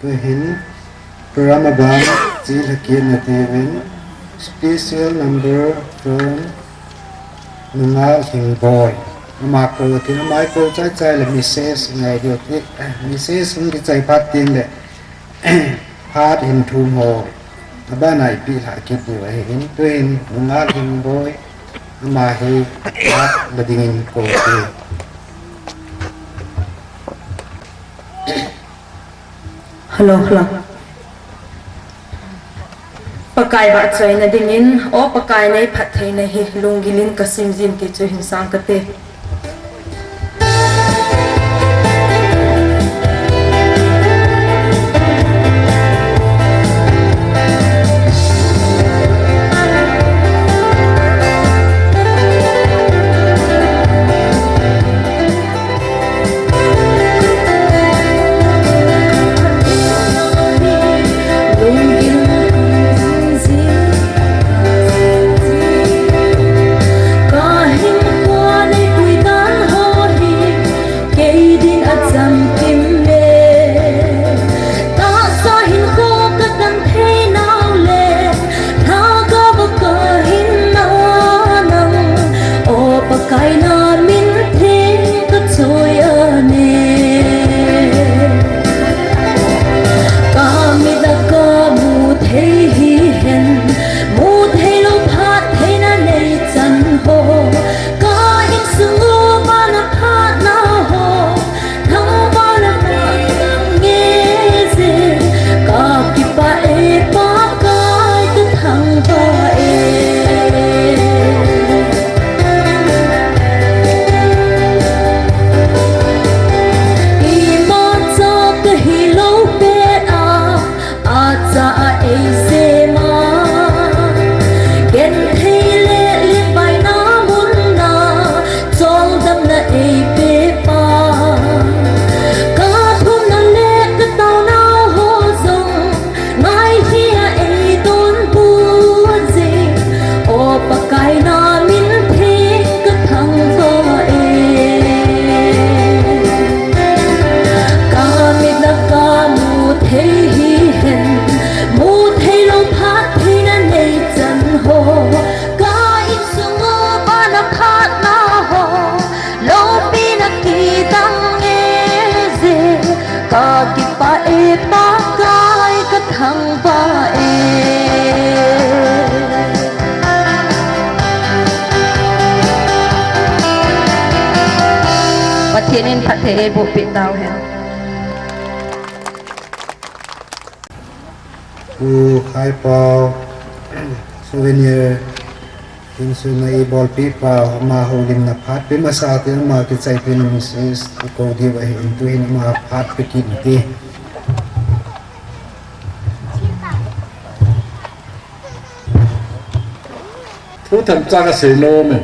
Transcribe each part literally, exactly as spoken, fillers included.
Tuhin program abang chilhakit nati uvin, special number from Nungal Hingboi. Ama kou tin, ama kou chai chai le message ngai diu ti, message hung kichai phat tin le phat hin thum ho abana ipi lhakit diu ahin. Tuhin Nungal Hingboi ama hi phat la dingin kou ti. Hello, hello. Pakai vahchoina dingin, O Pakai nei phattheina hi lunggil in kasim jin ti chu hinsang kate. Pakai na min theng ka choi ane. Ka mit a ka mu thei hi hen, mu thei lou phat theina nei chan ho. Ka insung u vana phatna ho. Thangvah na ngai nge je, ka kipah e Pakai ka thangvah e. Imacha ka hilou pet a, acha a eisem a. Genthei le lungvaina mun a, choldamna eipe pa. Ka thumna le ka taona ho jong, ngai hi a eidonbut jing. O Pakai na min theng ka thangvah e. Ka mit a ka mu thei hi hen, mu thei lou phat theina nei chan ho. Ka insung u vana phatna ho, loupina kidang e je. Ka kipah e Pakai ka thangvah e. Pathen in phatthei eiboh peh tau hen. Pu Khaipau, souvenir, insung a eibolpi pa, ama houlimna phat pe masa te, ama kichai pe na Missus Kou Diu ahin, tuhin ama phat pe kit nate. Thu themcha kasei nom e.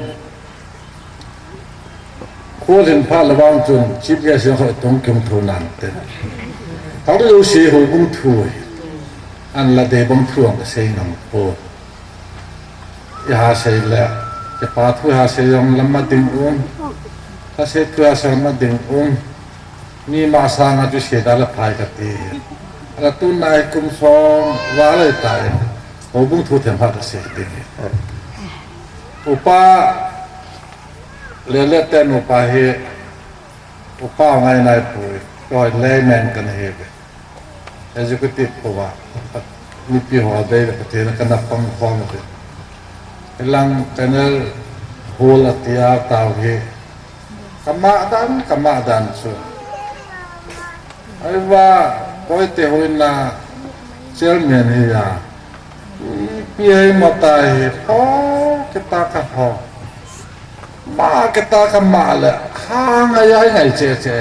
Kholhin phat le vang chun chief guest jong khat tong kim tho nante. Thangvah jouse houbung thu hi, an la dei bang thu ang kasei ngam poi. Iha sei le, ipa thu iha sei jong lam a ding um. Kasei thu iha sei lam a ding um. Mi ma sanga chu sei da la phai kati. Ala tuna hi kum som val ahitai. Houbung thu them phat kasei ding. Upa Lele ten upa hi, upa ngai nai poi, koi layman kana hi ve. Executive kova, mipi ho dei le Pathen kana pang khom ve. Ilang panel hall a tia tau hi, kama dan, kama dan chu. Aiva, koi te hoina chairman hi ya. Ipi hi mata hi, pho kita ka pho. Ma kita ka ma le, ha ngai ai ngai che che.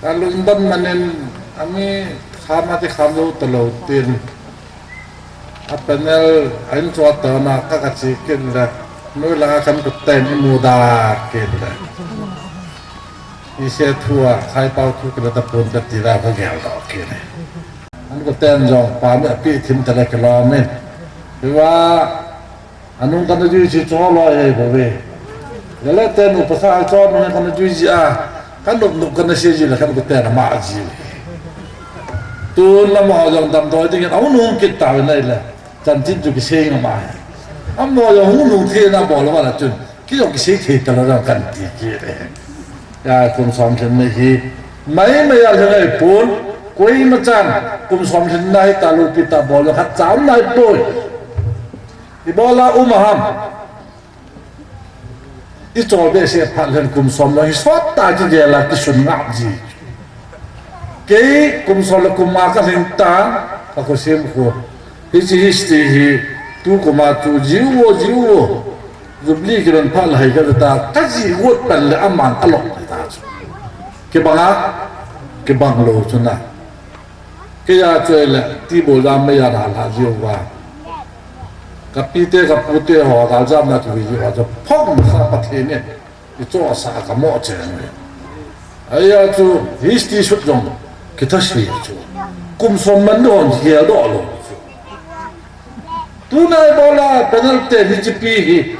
Ka lungdon manin, ami kham ati kham lou talou tin. A panel, a in chua ta na ka ka chi kin le. Noi la kan tu ten i mu da kin le. I se thua, Khaipau thu kila ta pun ka ti la ka gel do kin le. An ko ten jong pa mi api thim ta le ka lo min. Iwa, anung kana jui chi cho lo he bo ve. Lele ten u pasa cho nung kana jui ji a. Kan nup nup kana se ji la kan ko ten ma ji. Tun amaho jong damdoi dingin ahung nung kit tauvin ahile, chanchin chu kisei ngam ahi. Amaho jong hung nung thei na bol uva la chun, kei jong kisei thei talou jong kan ti kit e. Ya, kum som lhinna hi maimai a lhing ahipon, koima chan kum som lhinna hi talopi tah bol jong khat cha um nai poi. Ibola um aham. Ichol behseh phat leh kum som jong hi sot tah kigel a kisun ngap ji. Kei kum som le kum nga kalhing tan, kakhosim khu. Hiche history hi tukum a chu jiu vo, jiu vo. Jubilee kilhon phat le hai kaveta, kajih got pan le aman alop ta chu. Kibang a, kibang lou chu na. Kei a chu ahile, tibol jam mei a nalha jiu va. Kapite, kapute ho, galjamna kivi jiu va chu, phong sa Pathen in ichohsah a kamoh chen uve. Ahia chu, history sut jong, kitha sei chu. Kum som man doh, hiel doh lou chu. Tuna ibola, panel te hiche pi hi,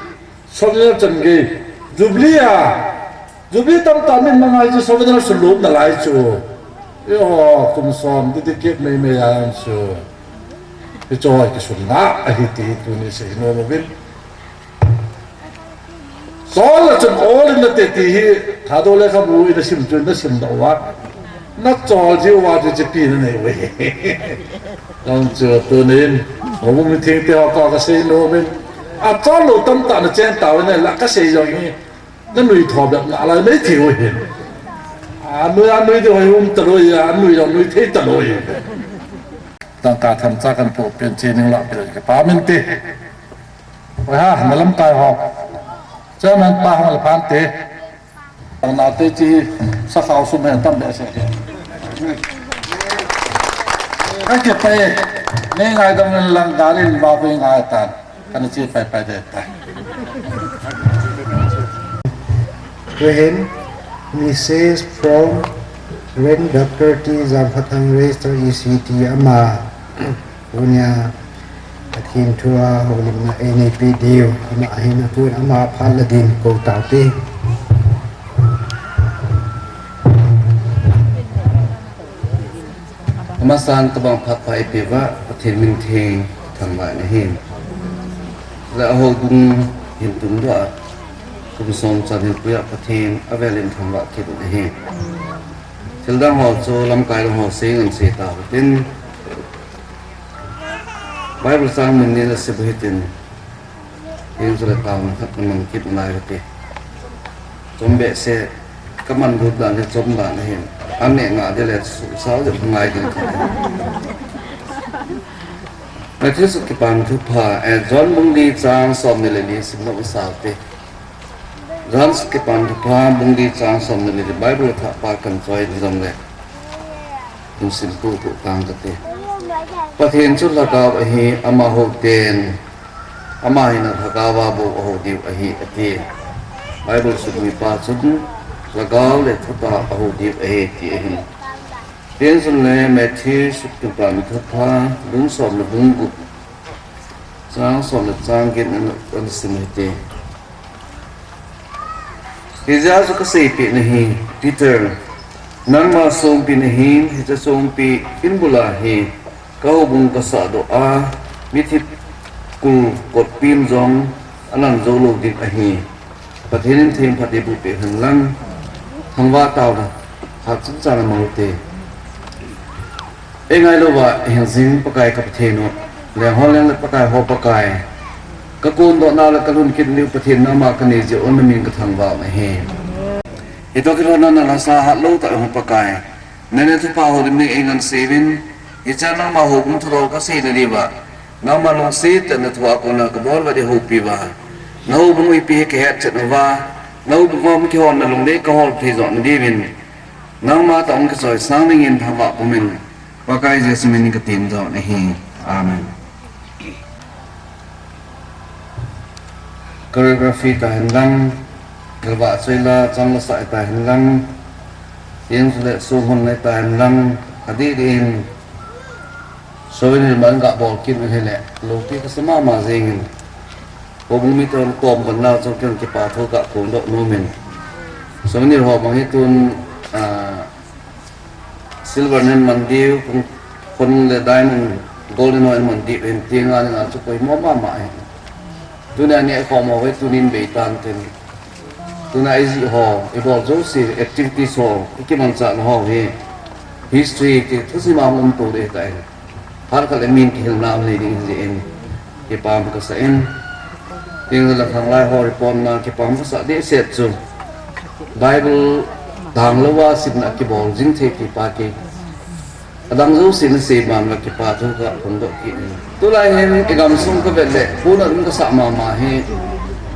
Souvenir chan gei. Jubilee a. Jubilee tamtah min mangai chu souvenir sulum nalai chu. Eiho, kum som, dedicate meimei a chu. Hiche hi kisun ngap ahi ti tuni sei nom uvin. Chol a chun all in nate ti hi, Thadou lekhabu in nasim chu nasim doh uva. Nachol jiu va chu hiche pi nanei uve. Jong chu tunin, houbung mithengte ho toh kasei nom in. Achol lou tamtah nacheng tauvin ahile kasei jong hi. Nanui tho bep nalai maithei u ahin. Anui, anui ding ho hi um talou ahi, anui jong nui thei talou ahi. Tangka themcha kahin poh pen chening lah peh kipah inte. Oi ha, na lamkai ho. Chairman pa hung le phante. Tang nate chi sakhao sum hen tam behseh. Kakipah e, nei ngaidam in lang gari in vah vei ngai tan. Kana che pai pai de tai. Tuhin, message from Reverend Doctor T Jangkhothang, Registrar E C T, ama tunia Pathen thua houlimna einei peh diu, ama ahin, atun ama phat la din kou taute. Amasan tabang phat pha eipeuva Pathen min theng thangvah in ahi. Le ahoubung hin tun doh a, kum som chan hin puiya Pathen avel in thangvah kit in ahi. Thildang ho chu lamkai dang ho sei ngan sei tauhitin. Bible chang mun ni nasim uhitin. Hijeh chun taona khat namang kit nalai kate. Chom behseh, kaman lut dan hi chom dan ahin. An neh ngah ding le susao ding ngai ding kate. Matthew sut Kipana Thupha, eh, John bung li chang som ni le li sim nom u hisaute. John sut Kipana Thupha bung li chang som ni le li, Bible thah pa kan choi jongle. Hin sim tutu tang kate. Pathen chu lhagao ahi, amaho ten, ama hin alhagao a bou ahou diu ahi, ati. Bible sutmi pa chun lhagao le thutah ahou diu ahi, ti ahin. Tin chun le Matthew sut Kipana Thupha bung som le bung gup, chang som le chang get na, nasim uhite. Hijeh a chu kaseipeh nahi, Peter, nangma songpi nahin, hiche songpi in bul a hi kahoubung kasah doh a, mithip kul kotpin jong alang jou lou ding ahi. Pathen in theng phat eiboh peh hen lang, thangvah taona khat chungchang a mang ute. Ei ngailouva, hing jing Pakai ka Pathen u, leng ho leng le Pakai ho Pakai. Ka kondohna le ka lhun kit nau Pathen, nangma ka nei jeh un na min ka thangvah u ahi. Hitoh kilhonna na lhasa hat lou tah u Pakai. Na neh thupha houlim nei ei nganseiyun, hiche nangma houbung thudol ka seina diuva. Nangma lungset tah in na thu a kona ka bol uva ding houpi uva. Na houbung u ipi hi ka hetchet uva. Na houbung a um kihonna lungdei ka hol thei joh na diuvin. Nangma toh hung kichoisang dingin thangvah pumin, Pakai Jesu min in ka tin doh nahi. Amen. Choreography ta hen lang, galvah choi la, chang la sa ta hen lang, tin le sung hon ta hen lang, adih dih in, Souvenir man gabol kit u hile, loupi kasa mama jengin. Houbung mite hon kom ban nau chun ken kipa thu kaphong doh nomin. Souvenir ho bang hi tun, ah, silver nen man diu, kong Khun le diamond, gold in ho in mun dip in ti nga ni nga chu poimo mama ahi. Tuna ni a khom ho ve tunin bei tan tin. Tuna i ji ho, i bol jouse activities ho, i kimanchah na ho hi. History ti thusim a um to le ta in. Har khat le min kihilna um nei ding ji in. Kipam ka sa in. Tin la khang lai ho report na kipam ka sa de set chu. Bible dang lo wa sim na kibol jing thei ti pa ki. Adang jouse na sei ban va kipa thu ka phongdoh kit in. Tulai hin i gamsung ka vet le, puna ding ka sa mama hi,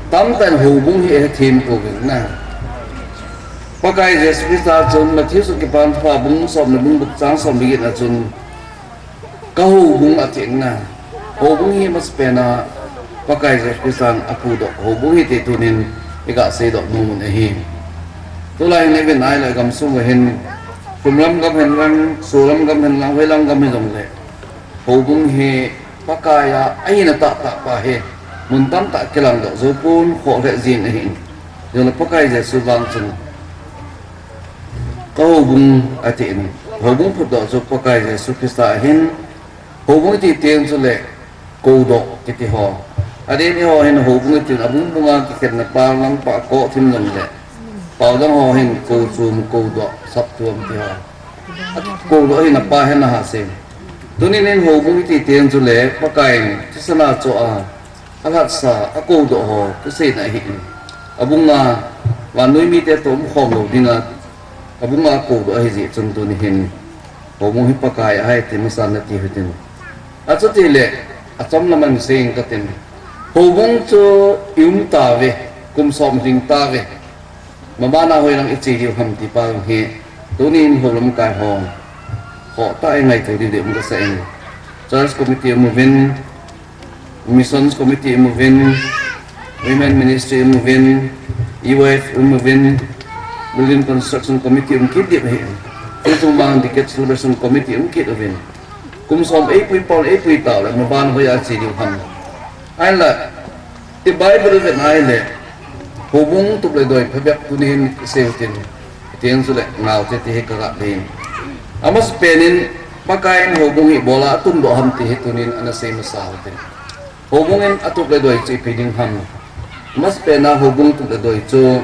tamtah in houbung hi e thim ko vin na. Pakai Jesu Christa chun Matthew sut Kipana Thupha bung som le bung gup chang som le get na chun, ka houbung ati na. Houbung hi masapen a Pakai Jesu Christan apudoh houbung hi ti tunin i ga seidoh nom un ahi. Tulai hin i ven nai le gamsung a hin, Kumlam gam hen lang, Solam gam hen lang, Hoilam gam hi jong le, houbung hi Pakai a ahina tahtah pa hi mun tamtah kilang doh jou pon, khoh le jing ahi. Jong le Pakai Jesu vang chun, ka houbung ati in, houbung phutdoh chu Pakai Jesu Christa ahin, houbung ti teng chu le, koudoh kiti ho. Adin i ho hin houbung tin abung bunga kikhenna pa lang pa ko thim jong le. Pau dang ho hin kou chum koudoh saptuam ti ho. Koudoh hin apa hin aha sei. Tunin in houbung ti teng chu le Pakai in thisana cho a, alhatsa a koudoh ho kiseina hi in. Abunga vannoi mite to um khom lo dinga, abunga koudoh ahi ji chun tuni hin. Houbung hi Pakai ahi ti masan na ti hitin. Achuti le, achom lam a sei ing ka tin. Houbung chu i um ta ve, kum som ding ta ve. Mabana hoi lang i che diu ham ti pa hi. Tunin houlam kai ho. Ho ta i ngaito diu ding ka sa in. Church committee um uvin, Missions Committee um uvin, Women Ministry um uvin, U F um uvin, Building Construction Committee um kit diu hi. Tutung bang Decade Celebration Committee um kit uvin. Kum som eipui pon eipui tau le, maban hoiya che diu ham. Ahinla, i Bible vet nai le, houbung tup le doi phabep tunin i sei u tin, i teng chu le ngau te ti hi ka ga tin. Amasapen in, Pakai in houbung hi ibola atundoh ham ti hi tunin ana sei masa u tin. Houbung in atup le doi chu ipi ding ham. Amasapen a houbung tup le doi chu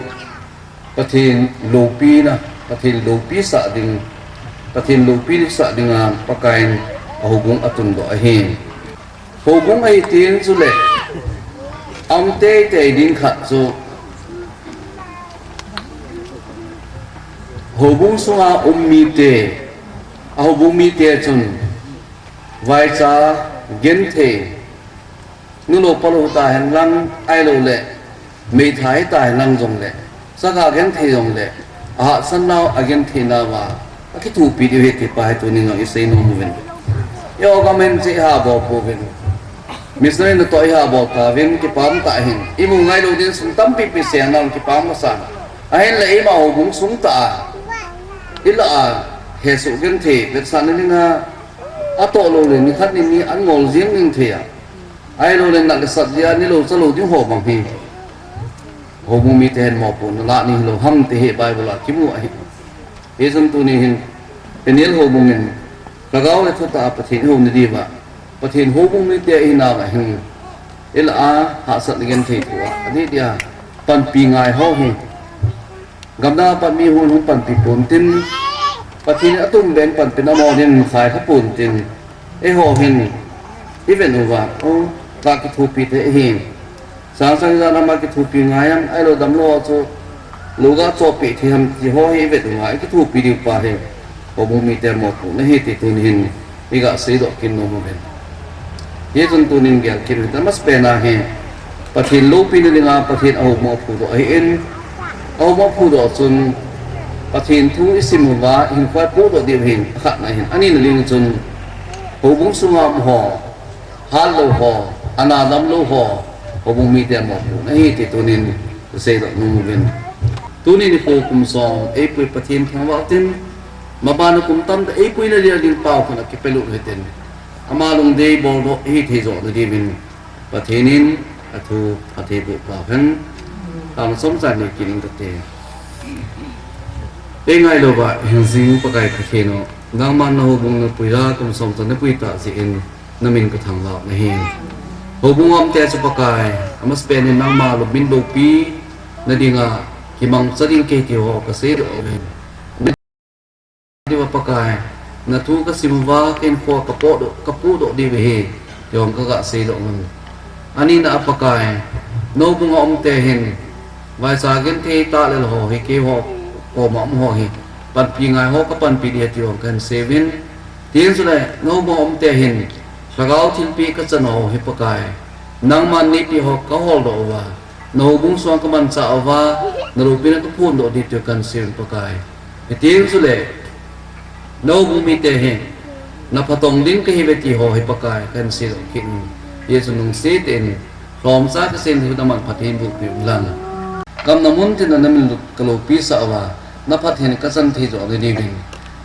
Pathen loupina, Pathen loupi sah ding, Pathen loupi sah dinga Pakai in a houbung atundoh ahi. Houbung ahi tin chu le, a um teitei ding khat chu, houbung sunga um mite, a houbung mite chun, vaicha, genthei, nulou palou ta hen lang, ahilou le, meithai ta hen lang jong le, saka genthei jong le, ahahsat nau, agenthei nauva, akithopi diu ahi ti pa hi tunin jong i sei nom uvin. I o gam in che i ha bol pouvin. Missionary natoh i ha bol tauvin, kipah tah in. I mu ngailou ding sum tampi pi seng nau kipah masa. Ahinla eima houbung sung tah a, i lah a, hesoh genthei, vetsahna dinga, atoh lou le, nikhat ni ni an ngol jing ding thei a. Ahilou le nat le sat dia nilou chalou ding ho bang hi. Houbung mite hin mopohna lah ni hilou ham ti hi Bible a kimu ahi. Hichun tuni hin, Peniel houbung in, lhagao le thutah a Pathen i hou na diuva, Pathen houbung mite i hi nauva hin, i lah a, hahsat le genthei thu a, adih dia, panpi ngai ho hi. Gamdang a pat mi hon hung panpi pon tin, Pathen in atum beh in panpina amaho din khai kha pon tin, eiho hin i vet uva, o, ka kithopi thei ahi. Sangsang ijat ham a kithopi ngai ham, ahilou damlou chu, lou ga chohpeh thei ham ti ho hi i vet uva, i kithopi diu pa hi, houbung mite mopohna ahi ti tuni hin, i ga seidoh kit nom uvin. Hichun tunin gel kit u hite, amasapen a hi, Pathen loupina dinga Pathen a houbung aphudoh ahin, a houbung aphudoh chun, Pathen thu i sim uva, hinkho i pohdoh diu ahin, akhatna ahin, anina ding chun, houbung sunga um ho, hatlou ho, ana damlou ho, houbung mite mopohna ahi ti tunin, i seidoh nom uvin. Tuni nikho kum som, eipui Pathen thangvah tin, maban a kum tamtah eipui na lel ding pao khun akipelut u hitin. Ama lungdei boldoh, i hithei joh na diuvin. Pathen in, athu, athe peh pao hen. Tama chomcha nei kit ing kate. Ei ngailouva, hingjing Pakai Pathen u. Nangman na houbung na puija kum som chan na pui ta jeh in na min ka thangvah na hi. Houbung a um te chu Pakai, amasapen in nangma lupmin loupi na dinga kimangcha ding kei ti ho ka seidoh uve. Diva Pakai, na thu ka sim uva, ken kho ka podoh, ka pudoh diu ahi, ti ho ka ga seidoh un. Ani na a Pakai, na houbung a um te hin, vaicha genthei talel ho hi kei ho koma um ho hi, panpi ngai ho ka panpi ding ahi ti ho ka hin sei uvin. Tin chule, na houbung a um te hin, lhagao thilpeh ka chan ho hi Pakai, nangman neipi ho ka holdoh uva, na houbung sunga ka manchah uva, na loupina ka phondoh ding ti ho ka hin sei uvin Pakai. Hitin chule, na houbung mite hi, na phatong ding ka hi uve ti ho hi Pakai ka hin seidoh kit un. Jesu nungse te in, lhomcha ka sei na manphatthei boh peh un lang. Gam na mun tin na min lut ka loupi sah uva, na phatthei ka chan thei joh na diuvin.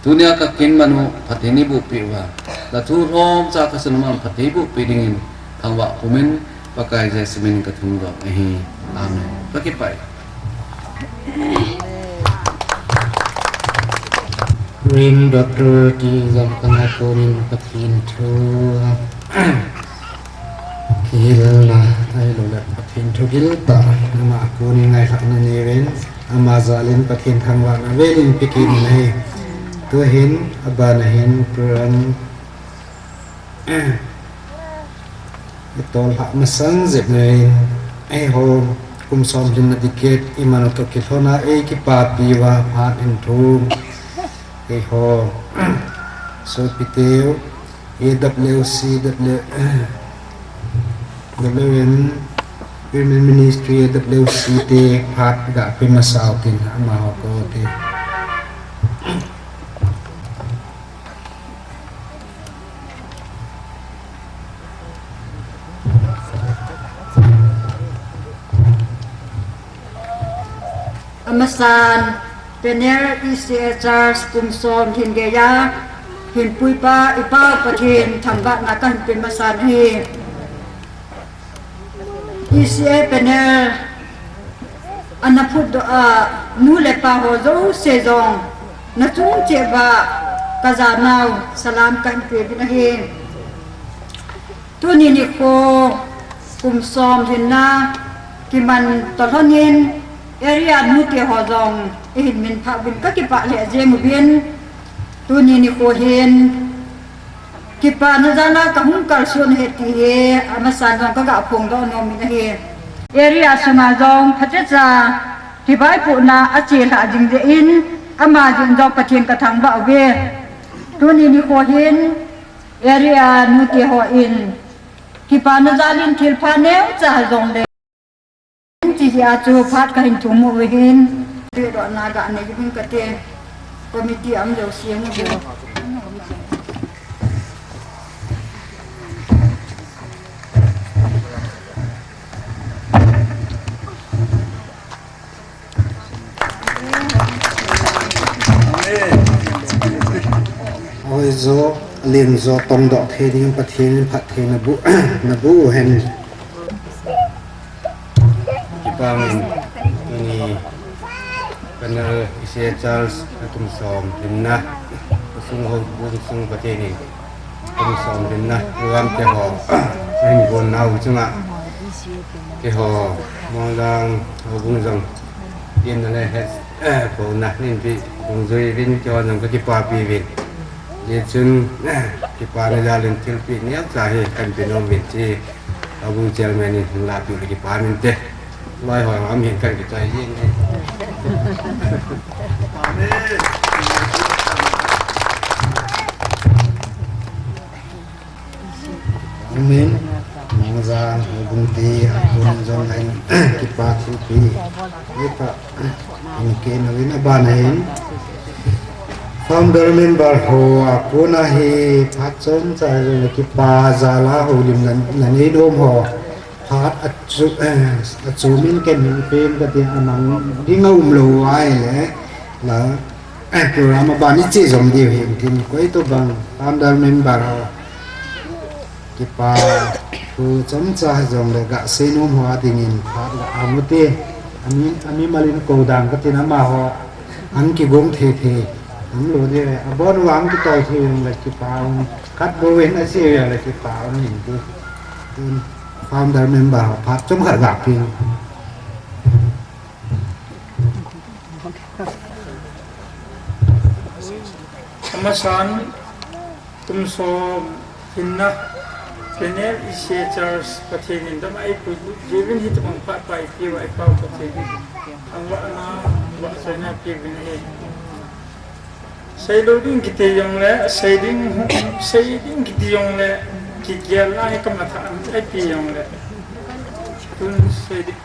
Tunia ka kin manu phatthei nei boh peh uva, na thu lhomcha ka sei na manphatthei boh peh dingin, thangvah pumin, Pakai Jesu min ka thum doh ahi. Amen. Ka kipah e. Reverend Doctor T Zamkana Konin Pathen thu kihilna, ahilouleh Pathen thu giltah, ama Konin ngailhahna neivin, ama jalin Pathen thangvahna velin pe kit in ahi. Tuhin, abana hin, Reverend I tolhah masang jep nei, eiho kum som lhinna decade i manoto kilhona ei kipapi uva phat in thu, eiho sopiteu, A W C, W, W M, Women Ministry, A W C te phat ga pe masa u tin amaho ko te. Amasan, Pioneer E C A Church kum som hin geiya hin puipa i Pau Pathen thangvahna ka hin pe masan ahi. E C A panel ana phutdoh a, nu le pa ho jouse jong na chung cheh uva ka janau salam ka hin pe uvin ahi. Tuni nikho kum som lhinna kiman toh lhonin area nute ho jong i hin minphah uvin ka kipah lheh jeng uvin. Tuni nikho hin kipana jal a ka hung kalson ahi ti hi, amasan jong ka ga phongdoh nom in ahi. Area sunga jong phatecha kivaipohna a chelhah jing jeh in, ama jeh in jong Pathen ka thangvah uve. Tuni nikho hin, area nute ho in, kipana jal in thilpha neocha jongle, Hiche jeh a chu phat ka hin thum u ahin, pedohna ga nei uvin kate, committee a um jouse jong u. Hoijo, lenjo, tongdoh thei ding Pathen in phatthei naboh, naboh u hen. Kipah in, tuni, Colonel Isaiah Charles, atum som lhinna, sung ho, bung sung Pathen in, atum som lhinna, program te ho, ahin gon nau chunga, keiho, Mongdang, ho bung jong, tin na le het, eh, ko na, nin pi, bung jui vin, keiho jong ka kipapi vin. Hichun, eh, kipana jal in thilpeh neocha hi, kan pe nom vin ti. Houbung chairman in hung lahpeh le kipah inte. Loi ho am hin kan kichoi jing e. Amen. Mongja houbung te, a kon jong ahin kipa thilpeh. Kipa. Inke na vin abana hin. Founder member ho a kona hi phat chomcha jong kipa jal a houlimna na nei nom ho. Phat achu, eh, achu min ken hin pen kati a mang ding a um lou ahile. La, eh, program aban i che jom diu hin tin koi to bang founder member ho. Kipa thu chomcha jongle ga seinom ho a dingin phat ga amu te. Ami, ami malin ko dang katin amaho. An kigong thei thei. Hung lo de, abon vang kitol thei jong le kipa um, khat bou in ase jong le kipa um in ti. Tun founder member ho phat chomkhat ga pe. Amasan, kum som hinna, Pioneer E C A Church Pathen in dam a eipui jeh uvin hitobang phat pa eipeuva eipau Pathen in thangvahna, vahchoina peuvin ahi. Seilou ding kiti jongle, sei ding, sei ding kiti jongle, kigel na hi kamatha an eipe jongle. Tun sei ding.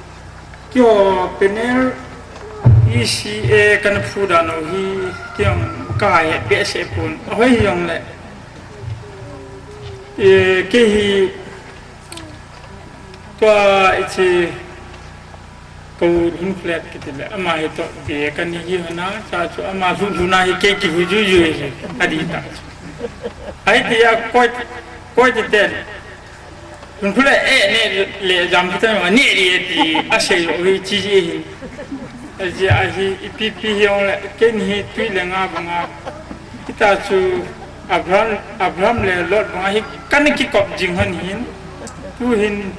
Keiho Pioneer E C A kana phu dan u hi, kei jong kahet behseh pon. Ahoi jongle. E, kei hi tua ichi Pu Lhunphulet kiti le, ama hi toh be kani hi hona, cha chu ama lhu-, lhuna hi kei kihu juijui hi, adih tah chu. Ahi tia koi, koi ti ten, Lhunphulet eh neh le jam kiti ma neh le ti, asei lou hi chi ji hi. Ajeh ahi, ipi pi hijongle, keini hi tui le nga banga, hita chu Abraham, Abraham le Lot banga hi kana kikop jing hon hin, tu hin,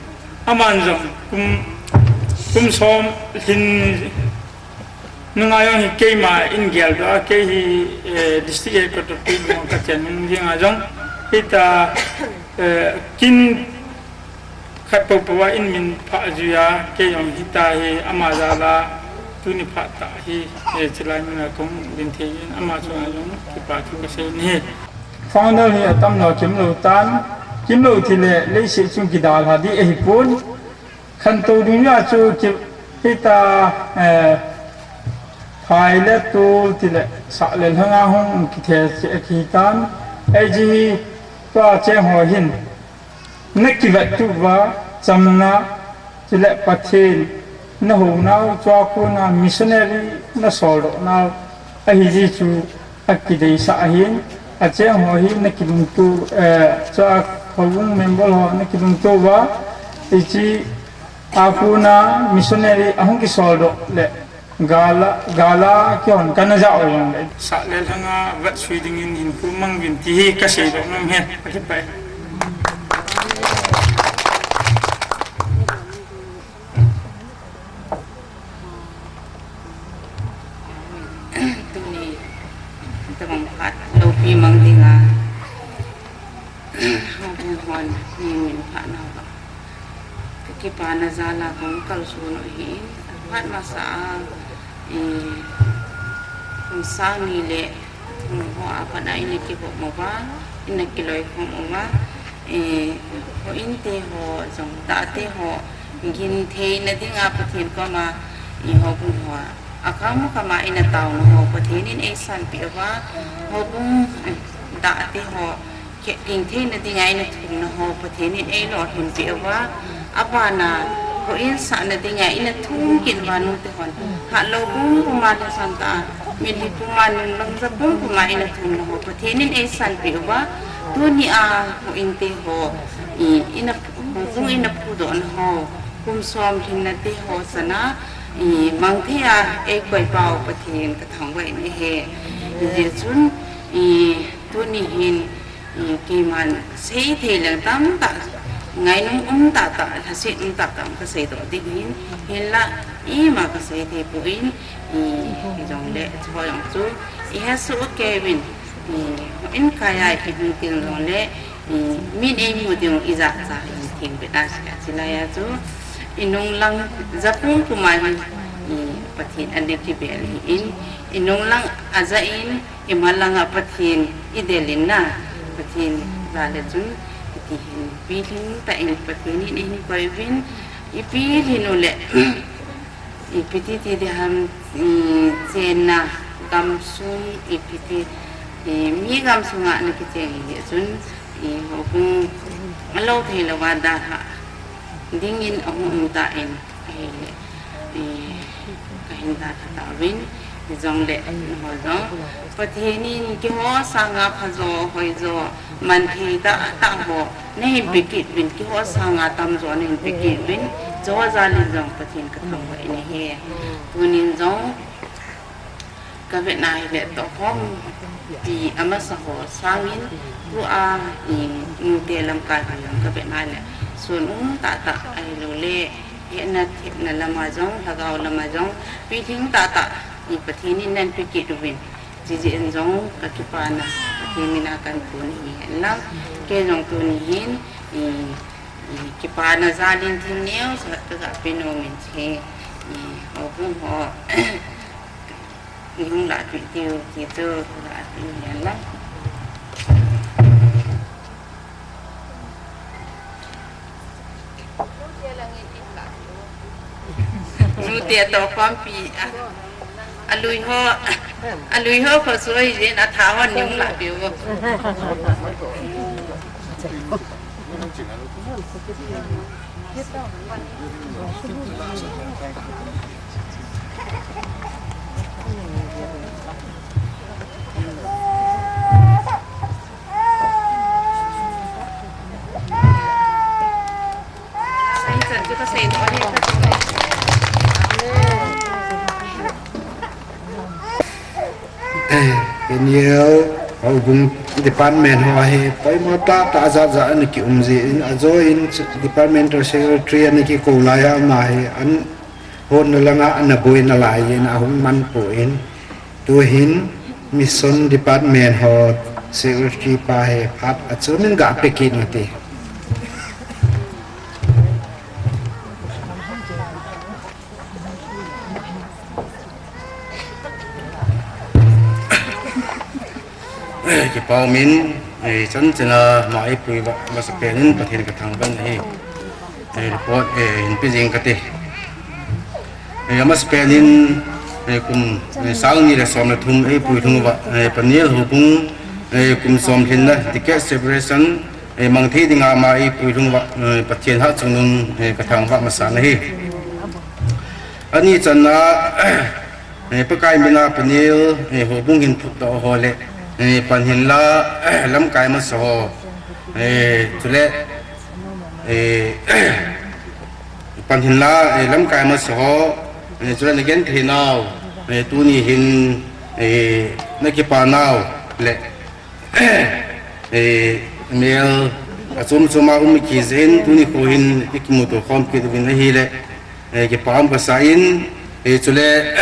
aman jong kum, kum som lhin nunga jong hi keima in geldoh a, kei hi, eh, district headquarter pi jong kachen nung jing a jong, hita, eh, kin khat pou pou a in min phah jui a, kei jong hita hi ama jal a, tuni phat tah hi, eh, chulai mun a kahung ding thei in ama chunga jong kipa thu kasei in ahi. Founder hi atam lou kimlou tan, kimlou ti le leiset chung kidalha ding ahi pon. Khantou ding a chu ki, hita, eh, phai le tol ti le sah le lhanga hung kithe che kitan. Ei ji tua cheng ho hin. Na kivettup uva, chamna, chule Pathen na hounau, chua kona missionary na soldoh nau, ahi ji chu akideisah ahin, acheng ho hi na kilungto, eh, chua houbung member ho na kilungto uva, hiche a kona missionary ahung kisoldoh le, Gala, gala kihon kana ja u jong le. Sah le lhanga vetsui dingin hinkho mang uvin ti hi kasei doh nom e. Akipah e. Tuni, tabang phat, loupi mang dinga. Hon, ni min phat na ba. Ka kipana jal a kong kalson u ahi. Phat masa a, eh, kum sang ni le thum ho a pat a ina kikhom uva, ina kiloikhom uva, eh, houin te ho, jong dah te ho, gin theina dinga Pathen koma, eh, houbung ho a, akham kham a ina taona ho, Pathen in eisanpeh uva, houbung, eh, dah te ho, Khe, gin theina dinga ina thumna ho, Pathen in eilolhinpeh uva, abana, houin sahna dinga ina thum kit uva nute hon. Hatlou pumpuma lhasam tah a, mitlhi puma nunglang ja pumpuma ina thumna ho, Pathen in eisanpeh uva, tuni a houin te ho, i, ina, houbung ina phudohna ho, kum som lhinna te ho chana, i, mang thei a eikoi pau Pathen kathangvah in ahi. Hijeh chun, i, tuni hin, I, keiman seithei leng tamtah, ngainom um tahtah, lhaset um tahtah, kaseidoh ding ahin, hinla, ima kaseithei poi, i, hijongle, chuho jong chu, ihesoh kei uvin, i, houin kai a ihung teng jongle, i, min eimu ding u ijat cha hin theng beh a, chulai a chu, inunglang ja pumpuma hin, i, Pathen ana kibel ahin, inunglang aja in, Imalang a Pathen idel in na, Pathen jal a chun, iti hin, pilhing tah in Pathen in eihin koi uvin, ipilhing u le, ipi ti ti ding ham, i chenna, gamsung, ipi ti, i mi gamsung a ana kicheng hi chun, i houbung alou thei louva dalha ding in ahung um tan, Ahile, eh, kahin dalha tauvin, hijongle, nangho jong, Pathen in keiho sanga phajo, hoijo, manthei tahtah ho, nahin pe kit uvin, keiho sanga tamjo nahin pe kit uvin, hiche jal in jong Pathen kathangvah in ahi. Tunin jong, Ka vetna hile tohkhompi amasa ho sangin, tua i nute lamkai ho jong ka vetna hile sun um tahtah ahiloule, hetna thepna lama jong, lhagao lama jong, pilhing tahtah i Pathen in neipe kit uvin. Hijeh in jong ka kipana Pathen mina kahin pon ahi henlang. Kei jong tuni hin i, i kipana jal in thil neocha kagah pe nom in, hiche i houbung ho neihung lahpeh diu ti chu kagah pe ahi henlang. Nute tohkhompi a, alui ho, alui ho khosoh hijeh in atha hon neihung lahpeh uvo. Peniel houbung department ho hi poimo tahtah ajat jat ana kium jeh in, ajoin departmental secretary ana kikou lai a, ama hi an honna langa ana boina lai jeh in ahung man poi. Tuhin mission department ho secretary pa hi phat achom in gah pe kit ute. Kipa umin, eh, chan chana ama eipui uva amasapen in Pathen kathangvah in ahi. Eh, report, eh, hinpe jing kate. Eh, amasapen in, eh, kum, eh, sang ni le som le thum eipui lhung uva, eh, Paniel houbung, eh, kum som lhinna ticket celebration, eh, mang thei dinga ama eipui lhung uva, eh, Pathen hatchungnung, eh, kathangvah masa in ahi. Ani channa, eh, Pakai mina Paniel, eh, houbung hin phutdoh ho le, eh, pan hinla, lamkai masa ho, eh, chule, eh, pan hinla, eh, lamkai masa ho, eh, chule nagenthei nau, eh, tuni hin, eh, nakipa nau le, eh, mel achom chom a um kit jeh in tuni kho hin ikimuto khom kit uvin ahile, eh, kipa um kasa in, eh, chule,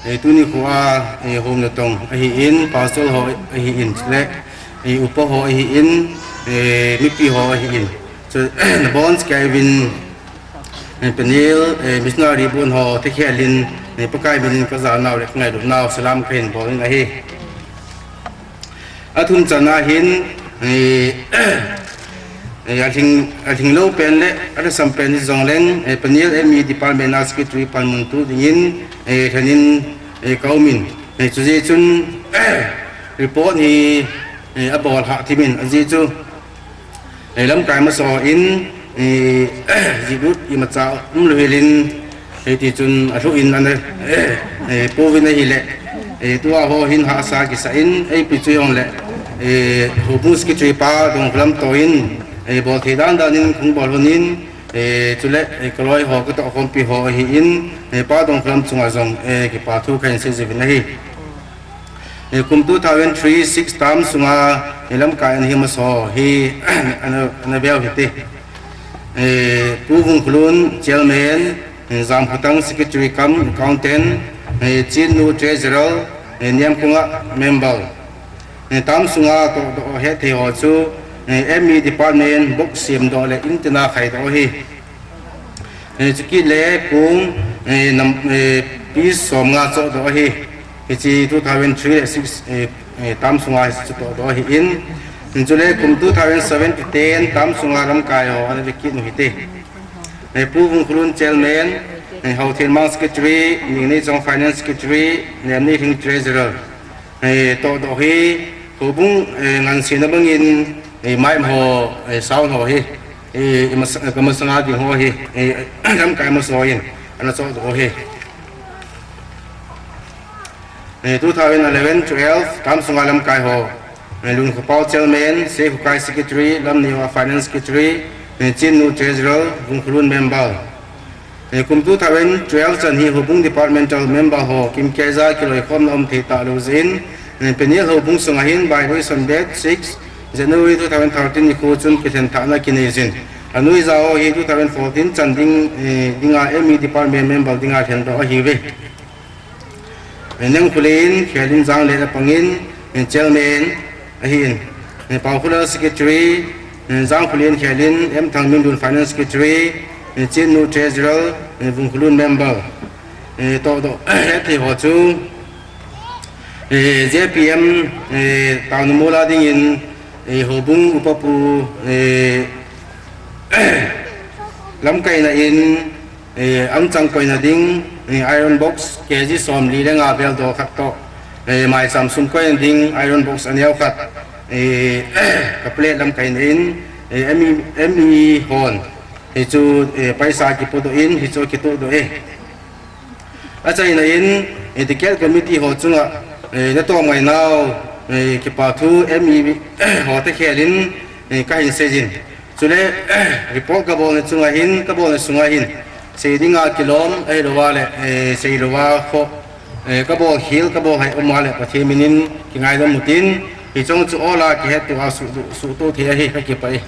eh, tuni kho a, eh, hom natong ahin, pastor ho ahin, chule, eh, upa ho ahin, eh, mipi ho ahin. Chu, nabon kei uvin, eh, Paniel, eh, missionary bon ho, thekhel in, eh, Pakai min in kajanau le kangailut nau salam kahin bol in ahi. Athum channa hin, eh, eh, alhing, alhing lou pen le, alhasam pen hi jongleng, eh, Paniel M E department a secretary panmun tu dingin, eh, lhenin, eh, kaumin. Eh, chujeh chun, report hi, eh, abol hah thimin, ajeh chu, eh, lamkai masa in, eh, jihlut imacha umlou hel in, eh, hiti chun alhuh in ana, eh, eh, pouvin ahile, eh, tua ho hin hahsa kisa in, eh, ipi chu jongle, eh, houbung secretary pa Dongkholam toh in, eh, bol thei dan dan in kahung bol lhon in, eh, chule, eh, kaloi ho katoh khompi ho ahin, eh, pa Dongkholam chunga jong, eh, kipa thu kahin sei jiuvin ahi. Eh, kum two thousand three six term sunga, eh, lamkai ana hi masa ho hi, ana, ana veu hite. Eh, Pu Vungkholun, Chairman, eh, Jamkhotang, Secretary cum Accountant, eh, Chinnu, Treasurer, eh, Niamkhonga, Member. Eh, term sunga tohdoh hethei ho chu, eh, M E Department, box semdoh le antenna khaidoh hi. Eh, chukit le kum, eh, nam, eh, piece somnga chohdoh ahi. Hiche two thousand three le six, eh, eh, term sunga hiche chu tohdoh ahin. Chule kum two thousand seven to ten term sunga lamkai ho ana vekit u hite. Eh, Pu Vungkholun Chairman, eh, Haothenmang Secretary, Ningneijong Finance Secretary, Nemneihing Treasurer. Eh, tohdoh hi, houbung, eh, ngansena bangin, eh, mic ho, eh, sound ho hi, eh, imas-, eh, kamasanga ding ho hi, eh, lamkai masa ho in, ana chohdoh hi. Eh, two thousand eleven twelve, term sunga lamkai ho, eh, Lunkhohpao Chairman, Seikhokai Secretary, Lamneiva Finance Secretary, eh, Chinnu Treasurer, Vungkholun Member. Eh, kum two thousand twelve chan hi Houbung Departmental Member ho kimkeiya kiloikhomna um thei talou jeh in, eh, Peniel Houbung sunga hin by-election date six January two thousand thirteen nikho chun kilhenthahna kinei jin. Anuija ho hi two thousand fourteen chan ding, eh, dinga M E Department Member dinga lhendoh ahiuve. Eh, Nengkhulen Khelin Jangle apangin, eh, Chairman ahin. Eh, Paokholal Secretary, eh, Jangkhulen Khelin, M Thangminlun Finance Secretary, eh, Chinnu Treasurer, eh, Vungkhulun Member. Eh, tohdoh, hethei ho chu, eh, J P M, eh, Taonamol a dingin, eh, Houbung Upapu, eh, lamkaina in, eh, angchang koina ding, eh, iron box K G somli le nga vel doh khat toh, eh, maicham sum koina ding iron box aneo khat, eh, kaplate lamkaina in, eh, M E, M E hon, hichu, eh, paisa kipodoh in, hichu kitohdoh e. Achaina in, eh, Decade Committee ho chunga, eh, natom ngainau, eh, kipathu M E ho te khelin, eh, kahin seijin. Chule, report kabolna chunga hin, kabolna sunga hin, sei dinga kilom, ahilouva le, eh, seilouva kho, eh, kabol khel, kabol hai um a le, Pathen minin kingaidam utin, hicheng chu ola kihettoh a suh, suhtoh thei ahi, kakipah e.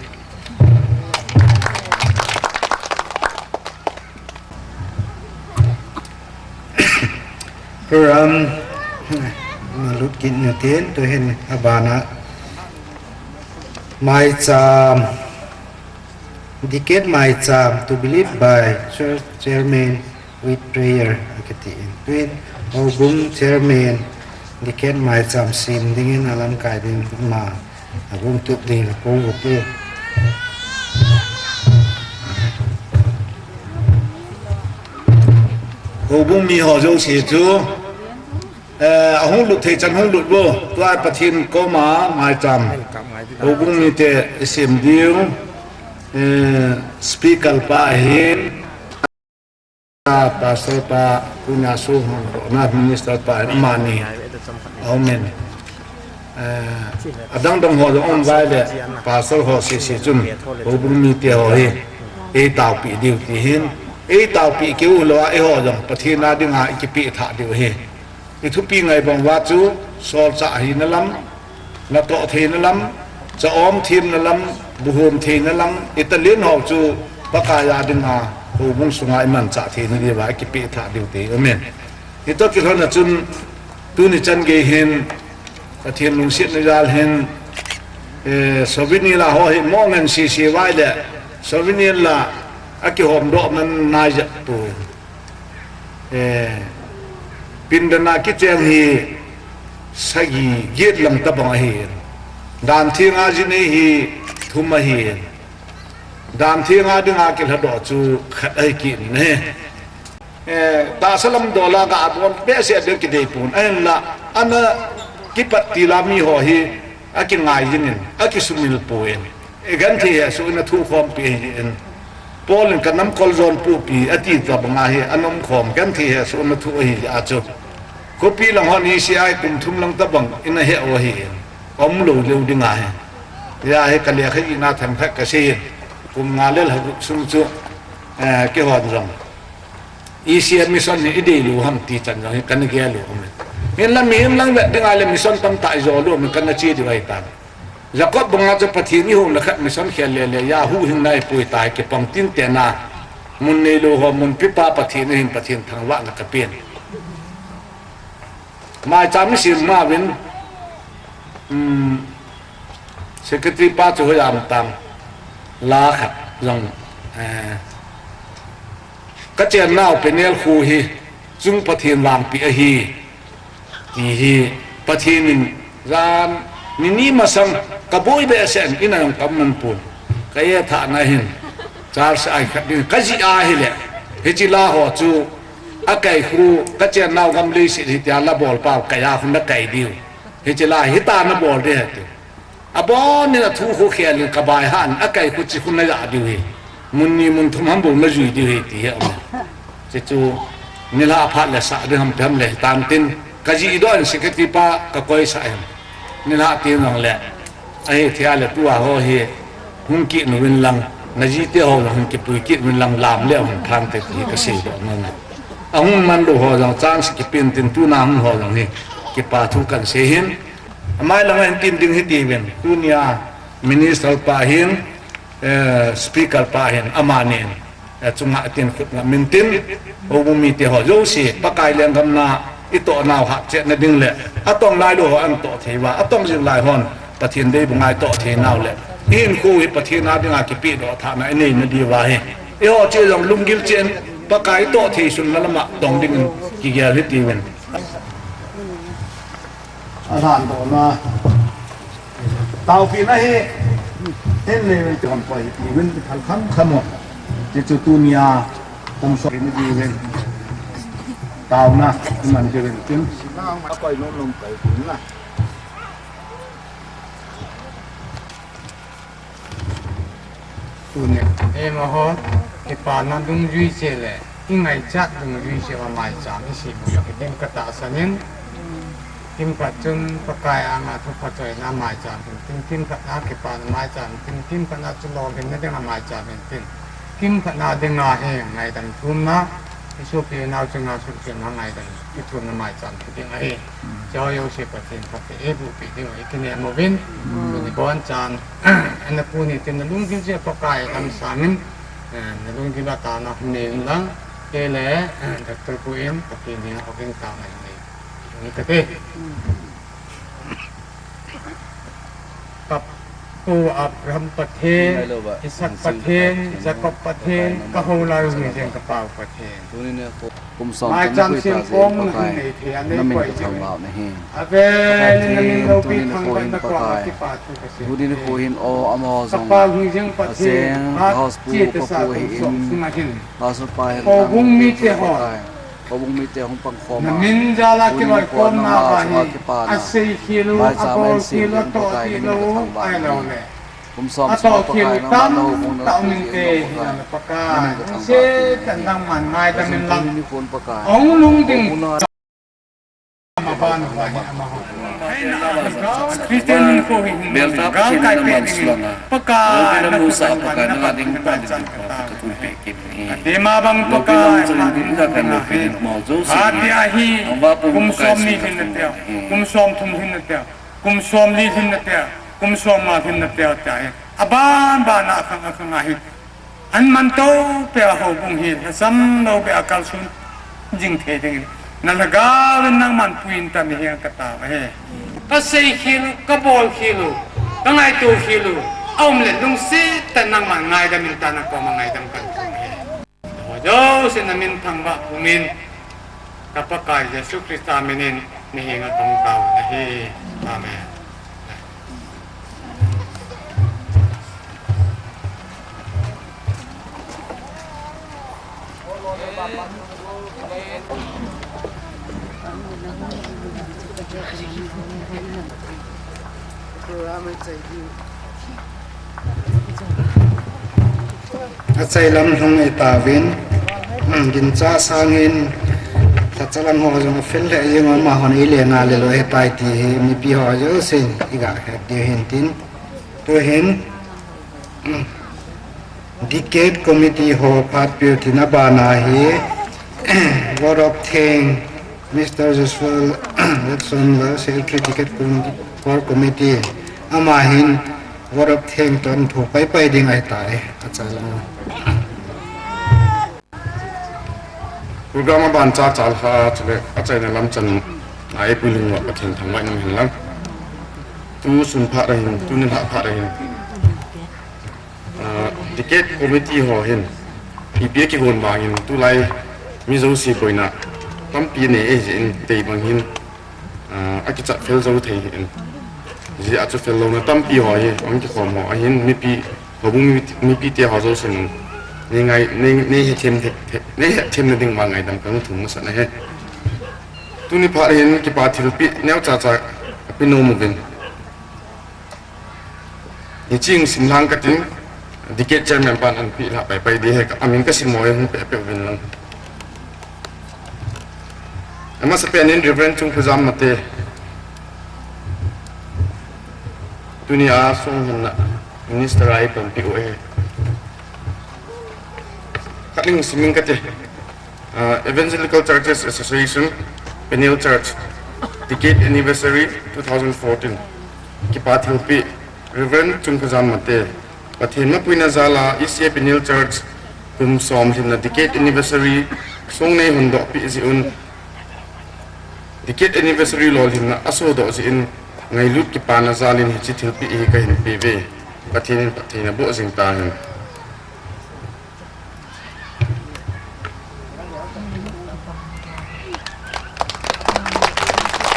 Program nalut kit natin, tuhin abana maicham, Decade maicham, to be led by church chairman with prayer, akitin. Tuhin Houbung chairman, Decade maicham sem dingin alamkai ding ma. Ahung tup ding la kong uti. Houbung mi ho jouse chu, eh, ahung lut thei chan hung lut uvo. Tua Pathen koma maicham. Houbung mite isem diu, eh, speaker pa ahin. Pastor pa, tunia sohon dohna minister pa, amani. Amen. Eh, adang dang ho jong um vai le, pastor ho sese chun, Houbung mite ho hi, eitaopi diu ti hin, eitaopi keu lou a, eiho jong, Pathen a dinga, ikipeh thah diu ahi. Ithupi ngai bang uva chu, solchah hina lam, natoh theina lam, cha-om themna lam, buhom theina lam, italent ho chu Pakai a dinga, Houbung sunga imanchah theina diuva, ikipeh thah diu ti. Amen. Hitoh kilhonna chun, tuni chan gei hin, Pathen lungsetna jal hin, eh, souvenir la ho hi mo ngen sese vai le, souvenir la akihom doh man nai jep tu. Eh, pindan a kicheng hi sagi get lang tabang ahi. Dan theng a ji nei hi thum ahi. Dan theng a dinga kilhadoh chu khat ahi kit in ahi. Eh, tahsa lam dola ga abon behseh a ding kidei pon. Ahinla, ana kipat til a mi ho hi akingai jing in, akisumil pon. Igenthei hesoh in athu khompi ahin. Paul in ka namkol jon pupi ati tabang ahi, ana umkhom genthei hesoh in athu ahi a chu. Khopi lang hon hi C I kum thum lang tabang in ahe u ahin. Umlou leu ding ahi. Hia hi ka lekha ina themkhat kasei in. Kum nga le lha gup sung chu, eh, keihon jong E C M mission hi idei lou ham ti chan jong hi kana gel u ahi. Hinla mihem lang vet dinga le mission tamtah ijo lou mi kana che diu ahitan. Jacob banga chu Pathen ihou le khat mission khel le le, ya huhhingna ipui tai, kipang tin tena. Mun neilou ho, mun pipa Pathen ahin, Pathen thangvahna kapen. Maicham isem ma uvin, um, secretary pa chu hoiya um tam, la khat jong, eh, ka chennau Peniel khu hi, chung Pathen vangpeh ahi. Ti hi Pathen in jan ni ni masang ka boi behseh in, ina jong ka um man pon. Ka ethahna hin church ai khat ding ka jih ahile, hiche la ho chu akai khu ka chennau gam leiset hitia la bol pau kai a khu na kai diu. Hiche la hita na bol ding ahi tiu. Abonin athu khu khel in ka bai han, akai khu chi khu na ja diu hi. Mun ni mun thum ham bou na jui diu hi ti hi aum. Chuchu nilhah phat le sah ding ham pe ham le tan tin ka jih doh in secretary pa ka koisah in. Nilhah tin jong le. Ahithei a le tua ho hi hung kit uvin lang. Najite ho jong hin kipui kit uvin lang, lam le hung thang te ti kasei doh nom e. Ahung man lou ho jong chance kipen tin, tuna hung ho jong hi kipa thu kahin sei in. Amai langa hin tin ding hiti uvin, tunia minister pa hin, eh, speaker pa hin, amanin, eh, chunga tin khut ngam in tin, houbung mite ho jouse, Pakai lenggam na itoh nau hahchetna ding le, atong lai lou ho ahin toh thei uva, atong jing lai hon Pathen deibu ngai toh thei nau le, ihinkho hi Pathen a dinga kipedoh thahna inei na diuva hi, eiho cheh jong lunggil cheh in Pakai toh thei sunna lama dong dingin kigel hiti uvin. Alan dohna. Taopina hi hin nei uvin, ti hon koi hiti uvin, thal kham kham u. Ti chu tunia hung soi na diuvin. Taona iman diuvin tin. Koi nom nom koi tin na. Tunia eiho kipana dungjui cheh le, ingaichat dungjui cheh uva maicham isem u jong hiding katahsan in, kimkhat chun Pakai anga thu phachoina maicham hin tin, kimkhat a kipana maicham hin tin, kimkhat a chu lolhinna dinga maicham hin tin, kimkhat a dinga hi ngaidam thumna, isopi inao chunga suhchenna ngaidam kithumna maicham hi ding ahi. Chao jouse Pathen phatthei eiboh peh diu ikinem uvin, tuni bonchan, ana pu ni tin nalunggil cheh Pakai lam sangin, eh, nalunggil a taona nei in lang, kei le, eh, Doctor Pu in Pathen henga ogin taona nei in kate. Ka Pu Abraham Pathen, Isaac Pathen, Jacob Pathen, ka houlai u hung jing ka Pau Pathen. Kum som maicham sem kong na hin nei thei a nei koi jing. Avel in namin loupi thangvah na koma kipa thu kasei. Tuni nikho hin o amaho jong ajeng house pu pa pu hi in. House pa hin houbung mite ho. Houbung mite hung pang khom a. Namin jal a kiloi khomna uva hi asei khel u, abol khel u, atoh khel u, ahilou le atoh khel u tamtah um inte, hinla Pakai. Naseh tah in nangman ngaidam in lang. Hung lhung ding. Christian hinkho hi hung gal kai peh dingin Pakai na Pathen in chan kata. Atima bang Pakai, atia hi kum som ni lhinna teu, kum som thum lhinna teu, kum som li lhinna teu, kum som nga lhinna teu tia hi aban ban a akhang akhang a hi. Aman to peh a houbung hi lhasam lou beh a kalson jing thei dingin na lhagao in nangman puiyin tan hihen ka tao ahi. Ka sei khel u, ka bol khel u, ka ngaito khel u, aum le lungset tah in nangman ngaidam in tan na koma ngaidam kahin thum ahi. Ho jouse na min thangvah pumin, ka Pakai Jesu Christa minin na henga kahung tao u ahi. Amen. Achai lam lhung e tauvin, gincha sangin, lhacha lam ho jong afel lheh jeng u, amahon eile nga le lou ahitai ti hi mipi ho jousen iga het diu hin tin. Tuhin, Decade Committee ho phat peh u tin, abana hi, Vote of Thanks, Mister Joshua Jackson Lal, Secretary Decade Committee, Core Committee, amahin Vote of Thanks toh thum pai pai ding ahitai, achai lam. Program aban cha chal kha chule achaina lam chan a eipui lhung uva Pathen thangvah in um hen lang. Tu sun phat ahin, tuni lha phat ahin. Ah, Decade Committee ho hin ipi akigon bangin tulai mi jouse boina tampi anei e, jeh in tei bang hin, ah, akichat fel jou thei ahin. Jeh a chu fel louna tampi ho hi ahung kikhom ho ahin, mipi, houbung mi, mipi te ho jousen nei ngai, nei, nei hethem, he, he, nei hethem na ding vang ngaidam kahung thum masat ahi. Tuni phat hin kipa thilpeh neocha cha apeh nom uvin. Hiche simlhang kating, Decade Chairman pan ahin peh lha pai pai ding ahi, amin kasim u ahi, hung peh peh uvin lang. Amasapen in Reverend Chungkhojam Mate, tuni a songhinna Minister a eipanpi u ahi. Ning siming kate, uh, Evangelical Churches Association, Peniel Church, Decade Anniversary two thousand fourteen. Kipa thilpi, Reverend Chungkhajam Mate, Pathen mapuina jal a E C A Peniel Church kum som lhinna Decade Anniversary song nei hondoh pi jiun, Decade Anniversary lolhinna asodoh jiun, ngailut kipana jal in hiche thilpi hi kahin pe ve. Pathen in phatthei naboh jing tahen.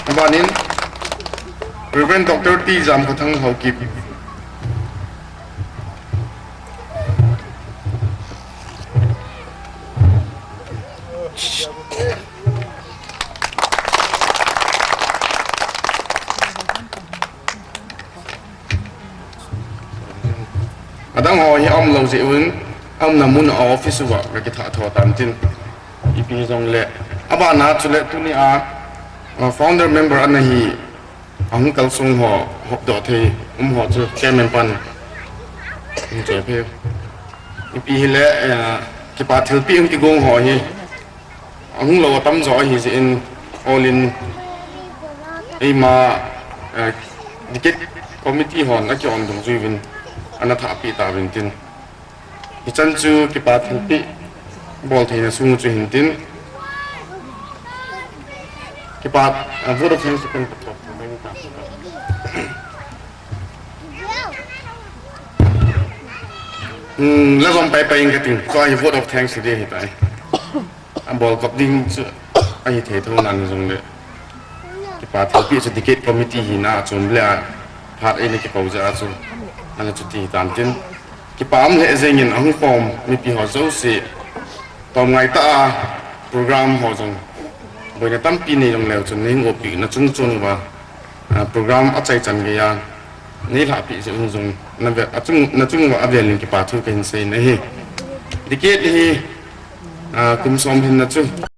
Abanin, Reverend Doctor T Jamkhothang Haokip. Adang ho hi aum lou jeh un, aumna mun a office uva kakithah tho tan tin. Ipi jongle, abana chule tunia, uh, founder member ana hi, ahung kalsong ho, hopdoh thei, um ho chu chairman pan. Hung che phe. Ipi hile, uh, kipa thilpi hung kigong ho hi. Ahung lou atam jo ahi jeh in, all in, eima, eh, Decade Committee hon akion dungjuiyin, ana thahpi tauvin tin. Hichan chu kipa thilpi bol theina sung chu hin tin. Kipa, eh, vote of thanks kan. Hmm, la jom pai pai in kating. Tua hi vote of thanks ding ahitai. Abol kop ding chu ahi thei tho nan jongle. Kipa thilpi chu Decade Committee hina chun le a phat eina kikou jeh a chu. Ana chuti tan tin. Kipa um lheh jengin ahung khom mipi ho jouse. Tomngai tah a program ho jong. Boina tampi nei jongleu chun nei hung opi na chung chun uva. Ah, program achaichan geiya. Nei lhahpi jeh un jong. Na ve, achung, nachung uva avel in kipa thu kahin sei nahi. Decade hi, ah, kum som lhinna chu.